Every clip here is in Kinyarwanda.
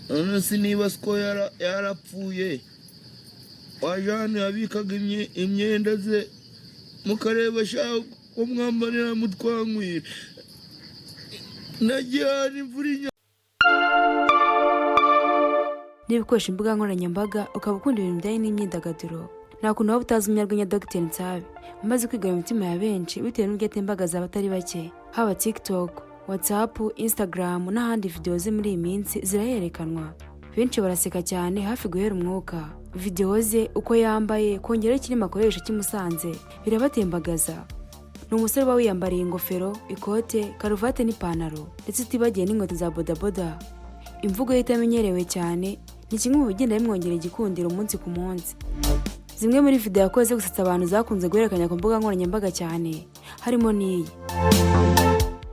None se niba siko yarapfuye, waje hano yabikaga imyenda ze, mukareba shaka ko mwambarira mutwanywira nagiye hano imvura inya. Niba ukoresha imbuga nkoranyambaga, ukaba ukunda ibintu bijyanye n'imyidagaduro, nta kuntu waba utazi umunyarwenya Dr Nsabi, umaze kwigarura imitima ya benshi bitewe n'uburyo atembagaza abatari bake. Haba TikTok, WhatsApp, Instagram n'ahandi, videwo ze muri iyi minsi zirahererekanwa, benshi baraseka cyane hafi guhera umwuka. Videwo ze, uko yambaye, kongeraho ikirimo akoresha kimusanze, birabatembagaza. Ni umusore uba wiyambariye ingofero, ikote, karuvati n'ipantaro, ndetse utibagiye n'inkweto za bodaboda. Imvugo ye itamenyerewe cyane ni kimwe mu bigenda bimwongera igikundiro umunsi ku munsi. Zimwe muri video yakoze gusetsa abantu zakunze guhererekanya ku mbuga nkoranyambaga cyane harimo n'iyi.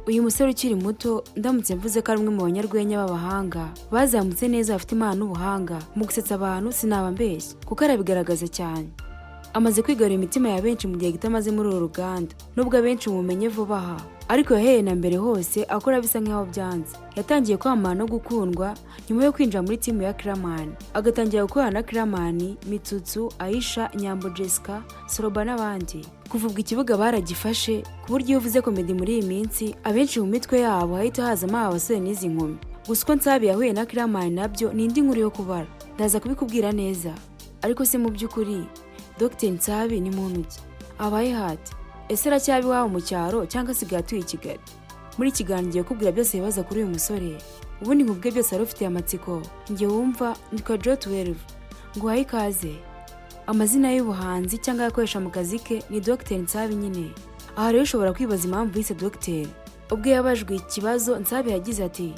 Uyu musore ukiri muto, ndamutse mvuze ko ari umwe mu banyarwenya b'abahanga bazamutse neza, bafite impano n'ubuhanga mu gusetsa abantu, sinaba mbeshya, kuko arabigaragaza cyane. Amaze kwigarurira imitima ya benshi mu gihe gito amaze muri uru ruganda. Nubwo abenshi mumenye vuba aha, ariko yahereye na mbere hose akora bisa nk'aho byanze. Yatangiye kwamamara no gukundwa nyuma yo kwinjira muri timu ya Killaman, agatangira gukorana na Killaman, Mitsutsu, Aisha, Nyambo, Jessica, Soroba n'abandi. Kuva ubwo ikibuga baragifashe, ku buryo iyo uvuze comedy muri iyi minsi, abenshi mu mitwe yabo hahita hazamo aba basore n'izi nkumi. Gusa uko Nsabi yahuye na Killaman nabyo ni indi nkuru yo kubara, ndaza kubikubwira neza. Ariko se mu by'ukuri Dr Nsabi ni muntu ki? Abaye hati? Ese aracyaba iwabo mu cyaro cyangwa asigaye atuye i Kigali? Muri iki kiganiro ngiye kukubwira byose bibaza kuri uyu musore, ubundi nkubwe byose wari ufitiye amatsiko. Njye wumva nitwa Jo 12, nguhaye ikaze. Amazina y'ubuhanzi cyangwa ayo akoresha mu kazi ke ni Dr Nsabi nyine. Aha rero ushobora kwibaza impamvu yise Dr. Ubwo yabajwe ikibazo, Nsabi yagize ati: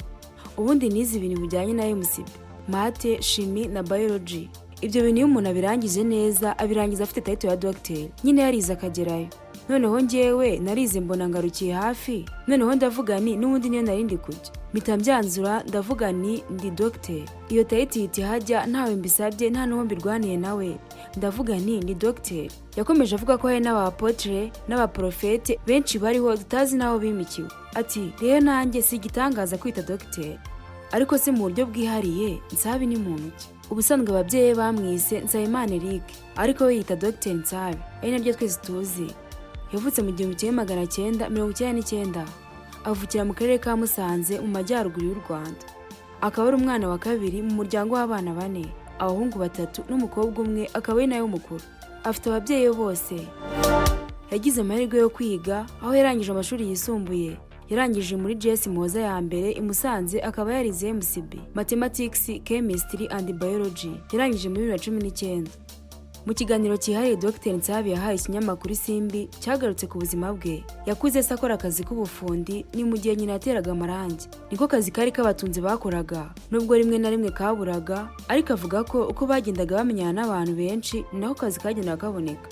"Ubundi nize ibintu bijyanye na MCB, math, chimie na biology. Ibyo bintu iyo umuntu abirangije neza, abirangiza afite title ya dogiteri nyine, yarize akagerayo. Noneho njyewe narize mbona ngarukiye hafi, noneho ndavuga ni n'ubundi niyo nari ndi kujya, mpita mbyanzura ndavuga ni ndi dogiteri. Iyo title ihita ihajya, ntawe mbisabye, nta n'uwo mbirwaniye nawe, ndavuga nti ni dogiteri." Yakomeje avuga ko hari n'abapotere n'abaporofete benshi bariho tutazi n'aho bimikiwe. Ati: "Rero nanjye si igitangaza kwita dogiteri." Ariko se mu buryo bwihariye Nsabi ni muntu ki? Ubusanzwe ababyeyi be bamwise Nsabimana Eric, ariko we yita Dogiteri Nsabi, ari naryo twese tuzi. Yavutse mu 1999, avukira mu karere ka Musanze mu majyaruguru y'u Rwanda, akaba ari umwana wa kabiri mu muryango w'abana bane, abahungu batatu n'umukobwa umwe, akaba ari nawe mukuru. Afite ababyeyi be bose. Yagize amahirwe yo kwiga, aho yarangije amashuri yisumbuye. Yarangije muri GS Muhoza ya mbere i Musanze, akaba yarize MCB, Mathematics, Chemistry and Biology. Yarangije muri 2019. Mu kiganiro cyihariye Dr Nsabi yahaye ikinyamakuru Isimbi cyagarutse ku buzima bwe, yakuze se akora akazi k'ubufundi, ni mu gihe nyina yateraga amarangi. Niko kazi kari kabatunze bakoraga, nubwo rimwe na rimwe kaburaga, ariko avuga ko uko bagendaga bamenyana n'abantu benshi ni nako kazi kagendaga kaboneka.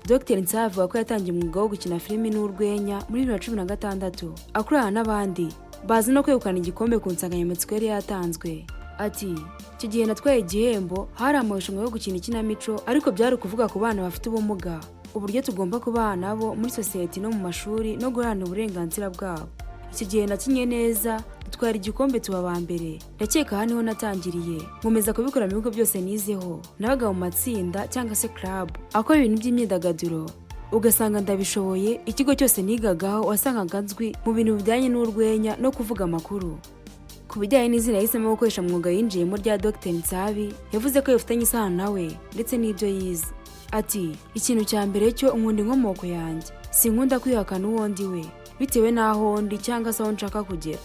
Dr Nsabi avuga ko yatangiye umwuga wo gukina filimi n'urwenya muri 2016, akorana n'abandi, baza no kwegukana igikombe ku nsanganyamatsiko yari yatanzwe. Ati: "Icyo gihe natwaye igihembo, hari amarushanwa yo gukina ikinamico, ariko byari ukuvuga ku bana bafite ubumuga, uburyo tugomba kubana nabo muri sosiyete no mu mashuri no guharanira uburenganzira bwabo. Icyo gihe nakinye neza, dutwara igikombe, tuba aba mbere. Ndakeka aha niho natangiriye, nkomeza kubikora mu bigo byose nizeho. Nabaga mu matsinda cyangwa se club akora ibintu by'imyidagaduro, ugasanga ndabishoboye. Ikigo cyose nigagaho wasangaga nzwi mu bintu bijyanye n'urwenya no kuvuga amakuru." Ku bijyanye n'izina yahisemo gukoresha mu mwuga yinjiyemo rya Dr Nsabi, yavuze ko bifitanye isano nawe ndetse n'ibyo yize. Ati: "Ikintu cya mbere cyo nkunda inkomoko yanjye, sinkunda kwihakana uwo ndi we bitewe n'aho ndi cyangwa se aho nshaka kugera.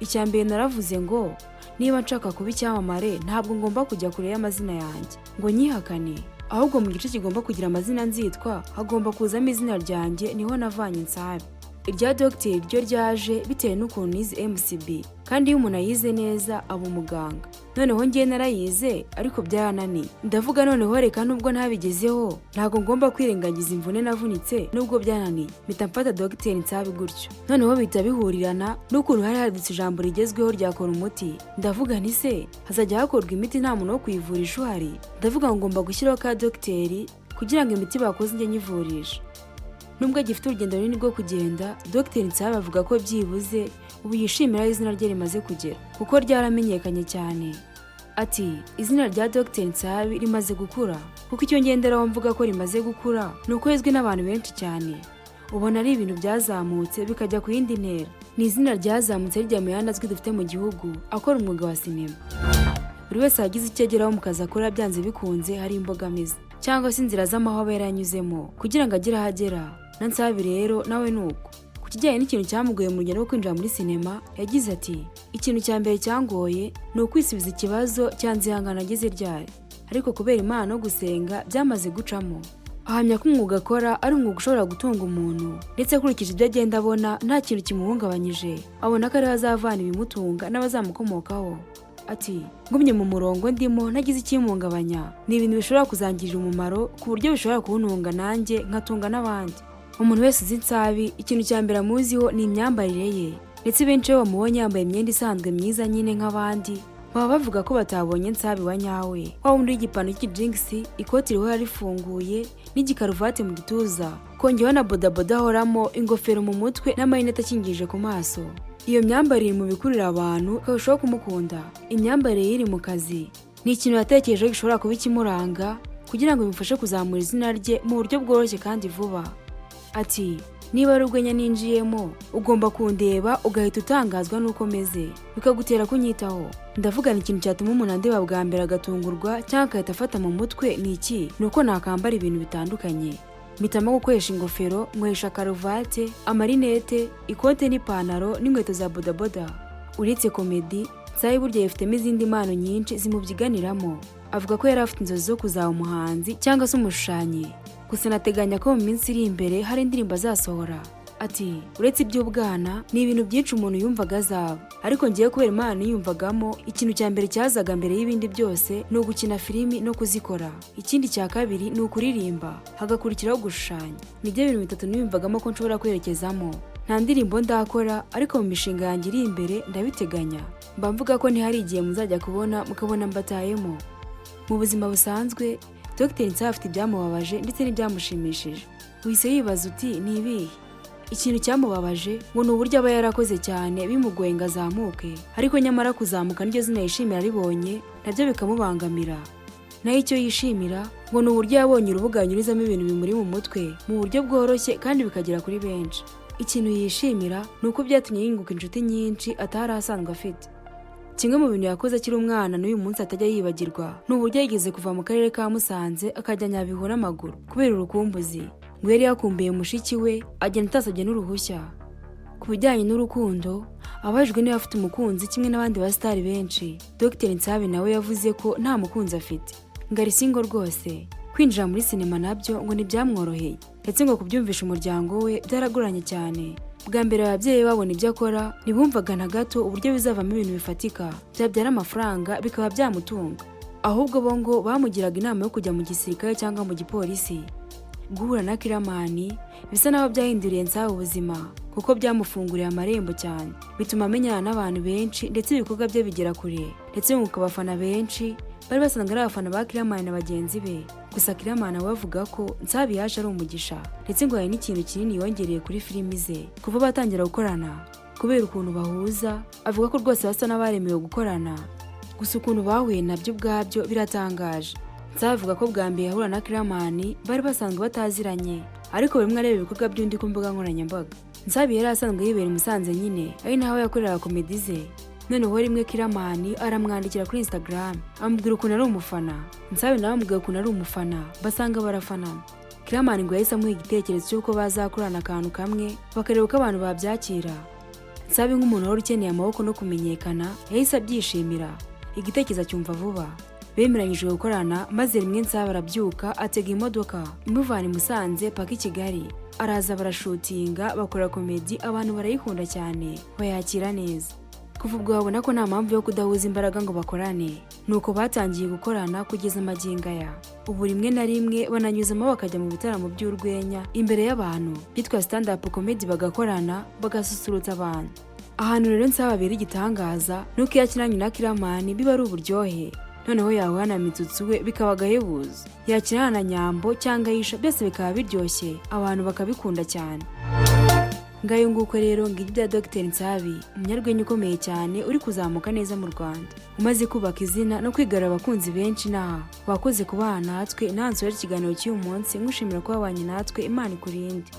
Icya mbere naravuze ngo niba nshaka kuba icyamamare, ntabwo ngomba kujya kure y'amazina yanjye ngo nyihakane, ahubwo mu gice kigomba kugira amazina nzitwa hagomba kuzamo izina ryanjye. Niho navanye Nsabi. Irya dogiteri ryo ryaje bitewe n'ukuntu nize MCB, kandi iyo umuntu ayize neza aba umuganga. Noneho ngewe narayize ariko byarananiye, ndavuga noneho reka nubwo ntabigezeho, ntabwo ngomba kwirengagiza imvune navunitse nubwo byananiye, mpita mfata Dogiteri Nsabi gutyo. Noneho bihita bihurirana n'ukuntu hari hadutse ijambo rigezweho ryakora umuti. Ndavuga nti se hazajya hakorwa imiti nta muntu wo kuyivurisha uhari? Ndavuga ngo ngomba gushyiraho ka dogiteri kugira ngo imiti bakoze njye nyivurisha." Nubwo agifite urugendo runini rwo kugenda, Dr Nsabi avuga ko byibuze ubu yishimira aho izina rye rimaze kugera, kuko ryaramenyekanye cyane. Ati: "Izina rya Dr Nsabi rimaze gukura, kuko icyo ngenderaho mvuga ko rimaze gukura ni uko rizwi n'abantu benshi cyane. Ubona ari ibintu byazamutse bikajya ku yindi ntera. Ni izina ryazamutse rijya mu yandi azwi dufite mu gihugu akora umwuga wa sinema." Buri wese wagize icyo ageraho mu kazi akora, byanze bikunze hari imbogamizi cyangwa se inzira z'amahwa aba yaranyuzemo kugira ngo agere aho agera. Na Nsabi rero nawe ni uko. Ku kijyanye n'ikintu cyamugoye mu rugendo rwo kwinjira muri sinema, yagize ati: "Ikintu cya mbere cyangoye ni ukwisubiza ikibazo cya nzihangana ageze ryari, ariko kubera Imana no gusenga byamaze gucamo." Ahamya ko umwuga akora ari umwuga ushobora gutunga umuntu, ndetse akurikije ibyo agenda abona nta kintu kimuhungabanyije, abona ko ariho azavana ibimutunga n'abazamukomokaho. Ati: "Ngumye mu murongo ndimo ntagize ikimuhungabanya, ni ibintu bishobora kuzangirira umumaro ku buryo bishobora kuntunga nanjye nkatunga n'abandi." Umuntu wese uzi Nsabi, ikintu cya mbere amuziho ni imyambarire ye, ndetse benshi iyo bamubonye yambaye imyenda isanzwe myiza nyine nk'abandi, baba bavuga ko batabonye Nsabi wa nyawe, wa wundi w'igipantaro cy'ikijingisi, ikoti rihora rifunguye n'igikaruvati mu gituza, kongeho na bodaboda ahoramo, ingofero mu mutwe n'amarinete akingirije ku maso. Iyo myambarire iri mu bikurura abantu bakarushaho kumukunda. Imyambarire ye iri mu kazi ni ikintu yatekerejeho gishobora kuba ikimuranga kugira ngo bimufashe kuzamura izina rye mu buryo bworoshye kandi vuba. Ati: "Niba ari urwenya ninjiyemo, ugomba kundeba ugahita utangazwa n'uko meze, bikagutera kunyitaho. Ndavugana ikintu cyatuma umuntu andeba bwa mbere agatungurwa cyangwa agahita afata mu mutwe ni iki? Ni uko nakambara ibintu bitandukanye. Mpitamo gukoresha ingofero, nkoresha karuvate, amarinete, ikote n'ipantaro n'inkweto za bodaboda." Uretse comedy, Nsabi burya yifitemo izindi mpano nyinshi zimubyiganiramo. Avuga ko yari afite inzozi zo kuzaba umuhanzi cyangwa se umushushanyi, gusa anateganya ko mu minsi iri imbere hari indirimbo azasohora. Ati: "Uretse iby'ubwana, ni ibintu byinshi umuntu yumvaga azaba, ariko ngiye kubera impano yiyumvagamo, ikintu cya mbere cyazaga mbere y'ibindi byose ni ugukina filimi no kuzikora. Ikindi cya kabiri ni ukuririmba, hagakurikiraho gushushanya. Nibyo bintu bitatu niyumvagamo ko nshobora kwerekezamo. Nta ndirimbo ndakora, ariko mu mishinga yanjye iri imbere ndabiteganya. Mba mvuga ko ntihari igihe muzajya kubona mukabona mbatayemo." Mu buzima busanzwe, Dr Nsabi afite ibyamubabaje ndetse n'ibyamushimishije. Wihise yibaza uti: "Ni ibihe?" Ikintu cyamubabaje ngo ni uburyo aba yarakoze cyane bimugoye ngo azamuke, ariko nyamara kuzamuka niryo zina yishimira aribonye, nabyo bikamubangamira. Naho icyo yishimira ngo ni uburyo yabonye urubuga yanyurizamo ibintu bimuri mu mutwe mu buryo bworoshye kandi bikagera kuri benshi. Ikintu yishimira ni uko byatumye yunguka inshuti nyinshi atari asanzwe afite. Kimwe mu bintu yakoze akiri umwana n'uyu munsi atajya yibagirwa ni uburyo yigeze kuva mu karere ka Musanze akajya Nyabihu n'amaguru kubera urukumbuzi. Ngo yari yakumbuye mushiki we, agenda atasabye n'uruhushya. Ku bijyanye n'urukundo, abajijwe niba afite umukunzi kimwe n'abandi basitari benshi, Dr Nsabi nawe yavuze ko nta mukunzi afite, ngo ari single rwose. Kwinjira muri sinema nabyo ngo ntibyamworoheye, ndetse ngo kubyumvisha umuryango we byaragoranye cyane. Bwa mbere ababyeyi be babona ibyo akora, ntibumvaga na gato uburyo bizavamo ibintu bifatika byabyara amafaranga bikaba byamutunga. Ahubwo bo ngo bamugiraga inama yo kujya mu gisirikare cyangwa mu gipolisi. Guhura na Killaman bisa naho byahinduriye Nsabi ubuzima, kuko byamufunguriye amarembo cyane, bituma amenyana n'abantu benshi, ndetse ibikorwa bye bigera kure, ndetse yunguka abafana benshi bari basanzwe ari abafana ba Killaman na bagenzi be. Gusa Killaman we avuga ko Nsabi yaje ari umugisha, ndetse ngo hari n'ikintu kinini yongereye kuri filimi ze kuva batangira gukorana kubera ukuntu bahuza. Avuga ko rwose basa n'abaremewe gukorana. Gusa ukuntu bahuye nabyo ubwabyo biratangaje. Nsabi avuga ko bwa mbere ahura na Killaman bari basanzwe bataziranye, ariko buri umwe areba ibikorwa by'undi ku mbuga nkoranyambaga. Nsabi yari asanzwe yibera i Musanze nyine, ari naho yakoreraga comedy ze. Noneho rimwe Killaman aramwandikira kuri Instagram, amubwira ukuntu ari umufana. Nsabi nawe amubwira ukuntu ari umufana, basanga barafanana. Killaman ngo yahise amuha igitekerezo cy'uko bazakorana akantu kamwe bakareba uko abantu babyakira. Nsabi nk'umuntu wari ukeneye amaboko no kumenyekana, yahise abyishimira, igitekerezo acyumva vuba. Bemeranyijwe gukorana, maze rimwe Nsabi arabyuka atega imodoka imuvana i Musanze paka i Kigali, araza barashutinga, bakora comedy, abantu barayikunda cyane, bayakira neza. Kuva ubwo babona ko nta mpamvu yo kudahuza imbaraga ngo bakorane. Nuko batangiye gukorana kugeza magingo aya. Ubu rimwe na rimwe bananyuzamo bakajya mu bitaramo by'urwenya imbere y'abantu byitwa stand up comedy, bagakorana bagasusurutsa abantu. Ahantu rero Nsabi abera igitangaza nuko iyo akinanye na Killaman biba ari uburyohe, noneho yahura na Mitsutsu we bikaba agahebuzo, yakinana na Nyambo cyangwa Yisha byose bikaba biryoshye, abantu bakabikunda cyane. Ngayo nguko rero, ngibyo bya Dr Nsabi, umunyarwenya ukomeye cyane uri kuzamuka neza mu Rwanda, umaze kubaka izina no kwigarura abakunzi benshi. Inaha wakoze kubana natwe. Nansoje ikiganiro cy'uyu munsi, nkushimira kuba wabanye natwe. Imana ikurinde.